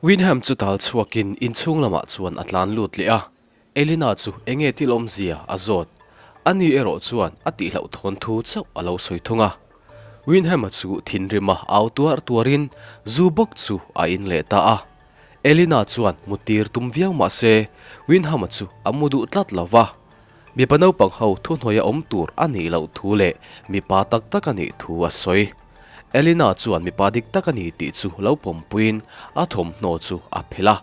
Windham chu tal chhuakin inchhung lamah chuan a tlan lut leh a, Elina chu enge thil awmzia a zawt. Ani erawh chuan a tihloh thawn thu chauh a lo sawi thung a. Windham-a chu thinrima au tuar tuarin zu bawk chu a in leh ta a. Elina chuan mu tir tum viau mah se Windham-a chu a mu duh tlat lo va. Mipa naupang ho thuhnuaia awm tur a nih loh thu leh mipa tak tak a nih thu a sawi. Elina chuan mipa dik tak a ni tih chu lo pawmpuiin a thawmhnaw chu a phelh a,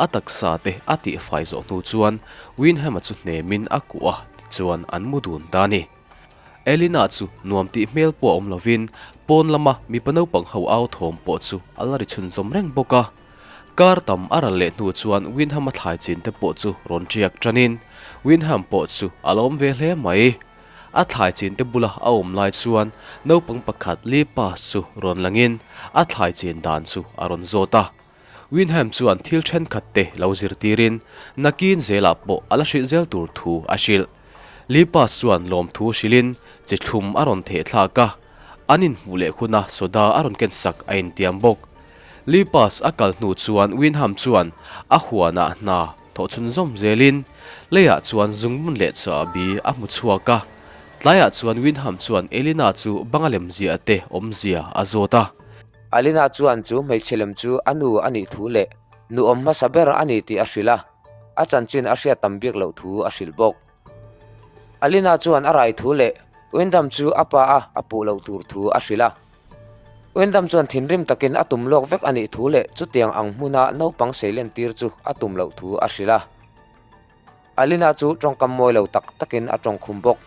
a taksa te a tihfai zawh hnu chuan Windham-a chu hnemin a kuah a tichuan an mu dun ta a ni. Elina chu nuam tih hmel pawh a awm lovin pawn lama mipa naupang ho au thawm pawh chu a la ri chhunzawm reng bawk a. Kar tam a ral leh hnu chuan Windham-a thlai chin te pawh chu rawn ṭiak ṭanin Windham pawh chu a lawm ve hle mai. A thlai chin te bula a awm lai chuan naupang pakhat Lee Pass chu rawn langin a thlai chin dan chu a rawn zawt a. Windham chuan thil ṭhenkhat te lo zirtirin nakin zelah pawh a la hrilh zel tur thu a hrilh. Lee Pass chuan lawmthu hrilhin chi thlum a rawn theh thlak a, an inhmuh leh huna soda a rawn ken sak a intiam bawk. Lee Pass a kal hnu chuan Windham chuan a huanah hna thawh chhunzawm zelin leiah chuan zungbun leh chahbi a hmu chhuak a. Tlaiah chuan Windham chuan Elina chu banga lemziah te awmzia a zawt a. Alina chuan chu hmeichhe lem chu a nu a nih thu leh nuawm hmasa ber a ni tih a hrilh a, a chanchin a hriat tam bik loh thu a hrilh bawk. Alina chuan a rai thu leh Windham chu a pa a a puh loh tur thu a hrilh a. Windham chuan thinrim takin a tum lawk vek a nih thu leh chutiang ang hmuna naupang seilen tir chu a tum loh thu a hrilh a. Alina chu tawngkam mawi lo tak takin a tawng khum bawk.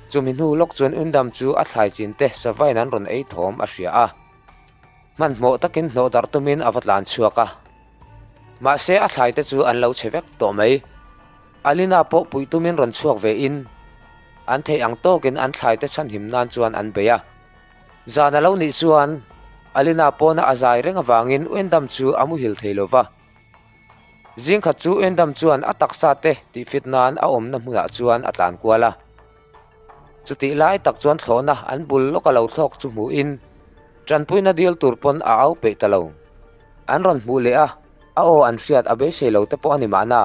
Chumi hnu lawk chuan Windham chu a thlai chin te savain an rawn ei thawm a hria a. Hmanhmawh takin hnawh darh tumin a va tlan chhuak a. Mahse a thlai te chu an lo chhe vek tawh mai. Alina pawh puih tumin rawn chhuak ve in, an theih ang tawkin an thlai te chhanhim nan chuan an bei a. Zan a lo nih chuan Alina pawna a zai reng avangin Wendam chu a muhil thei lo va. Zingkhat chu Wendam chuan a taksa te tihfit nan a awmna hmunah chuan a tlan kual a. Chutih lai tak chuan thlawhna an bul lawk a lo thlawk chu hmuhin tanpuina dil tur pawn a au peih ta lo. An rawn hmuh leh a, a aw an hriat a beisei lo te pawh a ni mahna.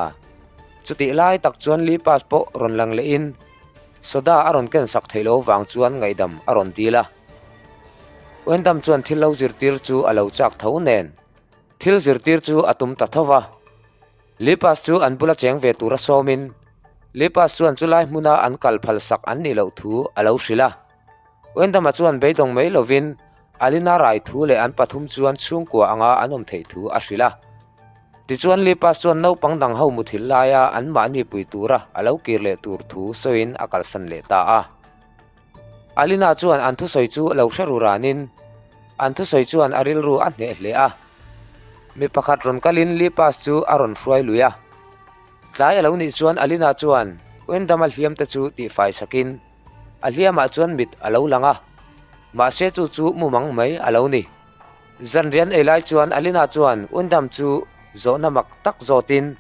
Chutih lai tak chuan Lipas pawh rawn lang lehin soda a rawn ken sak theih lo vang chuan ngaihdam a rawn dil a. Wendam chuan thil lo zirtir chu a lo chak tho nen thil zirtir chu a tum ta tho va. Lipas chu an bula cheng ve tura sawmin Lipas chuan chulai hmuna an kal phal sak an nih loh thu a lo hrilh a. Wendama chuan beidawng mai lovin Alina rai thu leh an pathum chuan chhungkua anga an awm theih thu a hrilh a. Tichuan Lipas chuan naupang dang ho muthilh laia anmahni pui tura a lo kir leh tur thu sawiin a kalsan leh ta a. Alina chuan an thusawi chu lo hre ru ranin an thusawi chuan a rilru a hneh hle a. Mi pakhat rawn kalin Lipas chu a rawn hruai lui a. Tlai a lo nih chuan Alina chuan Wendama hliam te chu tihfai sakin A hliamah chuan mit a lo lang a, mahse chu chu mumang mai a lo ni. Zanrian ei lai chuan Alina chuan Undam chu zawhna mak tak zawtin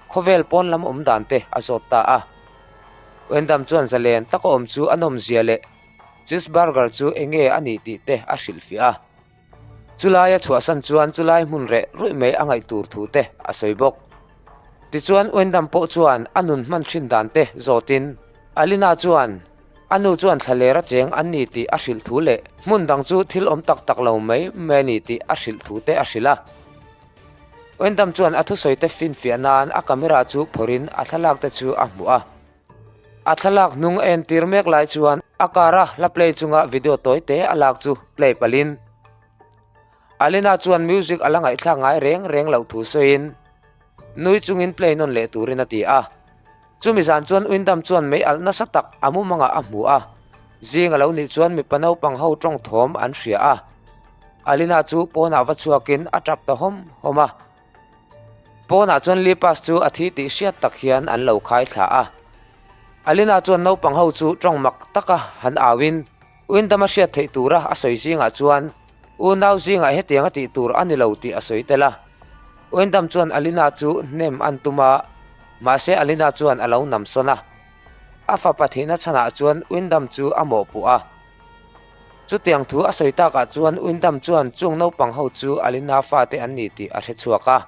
khawvel pawn lam awm dan te a zawt ta a. Undam chuan zalen taka awm chu a nawmzia leh cheeseburger chu enge a nih tih te a hrilhfiah a. Chulai a chhuahsan chuan chulai hmun reh ruih mai a ngaih tur thu te a sawi bawk. Tichuan Wendam pawh chuan a nun hman thin dan te zawtin Alina chuan a nu chuan thlaler a cheng an ni tih a hrilh thu leh hmun dang chu thil awm tak tak lo mai mai a ni tih a hrilh thu te a hrilh a. Wendam chuan a thusawi te finfiah nan a camera chu phawrhin a thlalak te chu a hmuh a. A thlalak hnung a entir mek lai chuan a car a hla play chunga video tawi te a lak chu play palhin Alina chuan music a la ngaihthlak ngai reng reng loh thu sawiin nui chungin play nawn leh turin a ti a. Chumi zan chuan Windham chuan mei alh nasa tak a mumangah a hmu a, zing a lo nih chuan mipa naupang ho tawng thawm an hria a. Alina chu pawnah va chhuakin a tap ta hawm hawm a. Pawnah chuan Lipas chu a thi tih hriat tak hian an lo khai thla a. Alina chuan naupang ho chu tawng mak taka han auin Windham-a hriat theih tura a sawi zingah chuan unau zingah hetiang a tih tur a ni lo tih a sawi tel a. Windham chuan Alina chu hnem an tum a, mahse Alina chuan a lo nam sawn a. A fapa thihna chhanah chuan Windham chu a mawhpuh a. Chutiang thu a sawi takah chuan Wyndham chuan chung naupang ho chu Alina fate an ni tih a hre chhuak a.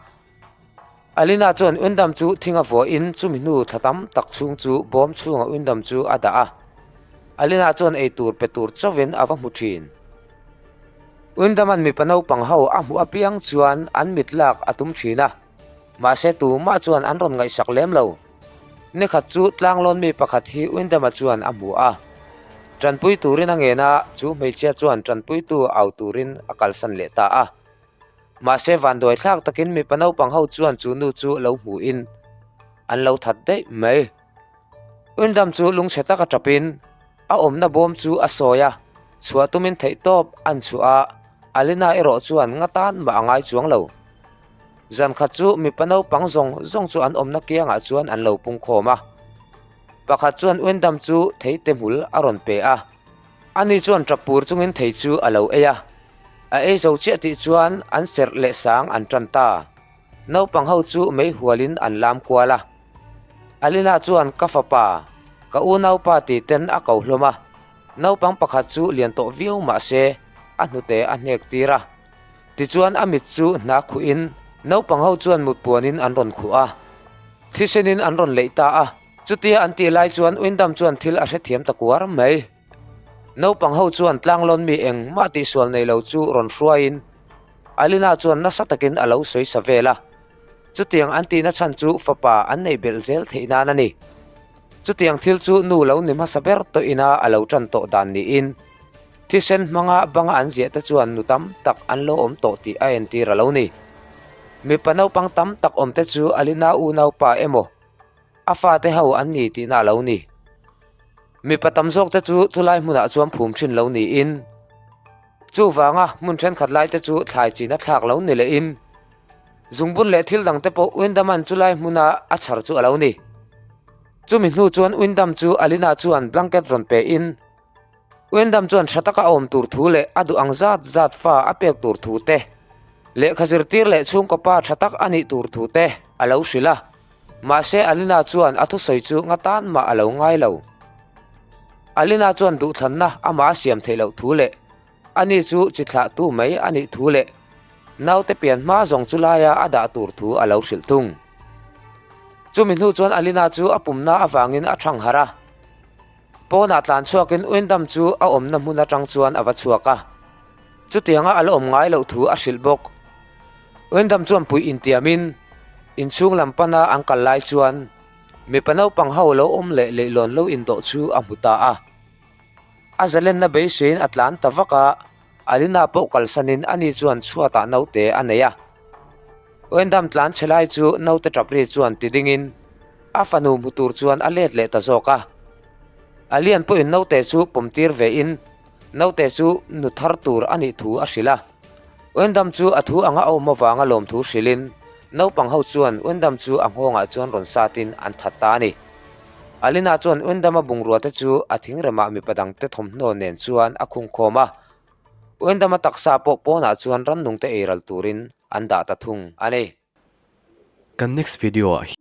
Alina chuan Wyndham chu thing a vuahin chumi hnu thla tam tak chhung chu bawm chhungah Wyndham chu a dah a. Alina chuan eitur pe tur chauhin a va hmu thin. Wyndham-a'n mipa naupang ho a hmuh apiang chuan an mit lak a tum thin a, mahse tumah chuan an rawn ngaihsak lem lo. Nikhat chu tlanglawn mi pakhat hi Wyndham-a chuan a hmu a. Tanpui turin a ngen a, chu hmeichhia chuan tanpuitu au turin a kalsan leh ta a. Mahse vanduai thlak takin mipa naupang ho chuan chu nu chu lo hmuhin an lo that daih mai. Wyndham chu lungchhe taka tapin a awmna bawm chu a sawi a, chhuah tumin theihtawp an chhuah a, Alina erawh chuan nga tan mah a ngai chuang lo. Zan khat chu mipa naupang zawng zawng chu an awmna kiangah chuan an lo pungkhawm a. Pakhat chuan Wyndham chu theite hmul a rawn pe a. Ani chuan tap pur chungin thei chu a lo ei a. A ei zo chiah tih chuan an serh leh sang an tan ta. Naupang ho chu mei hualin an lam kual a. Alina chuan ka fapa, ka unaupa ti ten a ko hlawm a. Naupang pakhat chu lian tawh viau mah se a hnute a hnek tir a. Tichuan a mit chu hna khuhin naupang ho chuan mut puanin an rawn khuh a, thisenin an rawn leih ta a. Chutia an tih lai chuan Wyndham chuan thil a hrethiam ta kuar mai. Naupang ho chuan tlanglawn mi engmah tihsual nei lo chu rawn hruaiin Alina chuan nasa takin a lo sawi sa vel a. Chutiang an tihna chhan chu fapa an neih belh zel theih nan a ni. Chutiang thil chu nu lo ni hmasa ber tawh ina a lo tan tawh dan niin Thisen hmanga banga an ziah te chuan nu tam tak an lo awm tawh tih a entir a lo ni. Mipa naupang tam tak awm te chu Alina unaupa emaw a fate ho an ni tihna a lo ni. Mipa tam zawk te chu chulai hmunah chuan phum thin lo niin chuvanga hmun thenkhat lai te chu thlai china thlak lo ni lehin zungbun leh thil dang te pawh Wyndham-a'n chulai hmuna a chhar chu a lo ni. Chumi hnu chuan Wyndham chu Alina chuan blanket rawn pe in Wyndham chuan tha taka a awm tur thu leh a duh ang zat zat fa a pek tur thu te, lehkha zirtir leh chhungkaw pa tha tak a nih tur thu te a lo hrilh a. Mahse Alina chuan a thusawi chu nga tan mah a lo ngai lo. Alina chuan duhthlanna amah a siam theih loh thu leh ani chu chi thlahtu mai a nih thu leh naute pian hma zawng chu laia a dah tur thu a lo hrilh thung. Chumi hnu chuan Alina chu a pumna avangin a thang harh a. Pawnah tlan chhuakin Wyndham chu a awmna hmun atang chuan a va chhuak a, chutianga a la awm ngai loh thu a hrilh bawk. Wyndham chuan puih intiamin inchhung lam pana an kal lai chuan mipa naupang ho lo awm leh leihlawn lo indawh chu a hmu ta a. A zalenna beiseiin a tlan ta vak a, Alina pawh kalsanin ani chuan chhuatah naute a nei a. Wyndham tlan chhe lai chu naute tap ri chuan ti dingin a fanu hmu tur chuan a let leh ta zawk a. A lian pawhin naute chu pawm tir vein naute chu nu thar tur a nih thu a hrilh a. Wyndham chu a thu anga a awm avanga lawmthu hrilhin naupang ho chuan Wyndham chu a nghawngah chuan rawn satin an that ta a ni. Alina chuan Wyndham-a bungrua te chu a thingremah mipa dangte thawmhnaw nen chuan a khungkhawm a. Wyndham-a taksa pawh pawnah chuan rannungte eiral turin an dah ta thung a ni. Kan next video ah.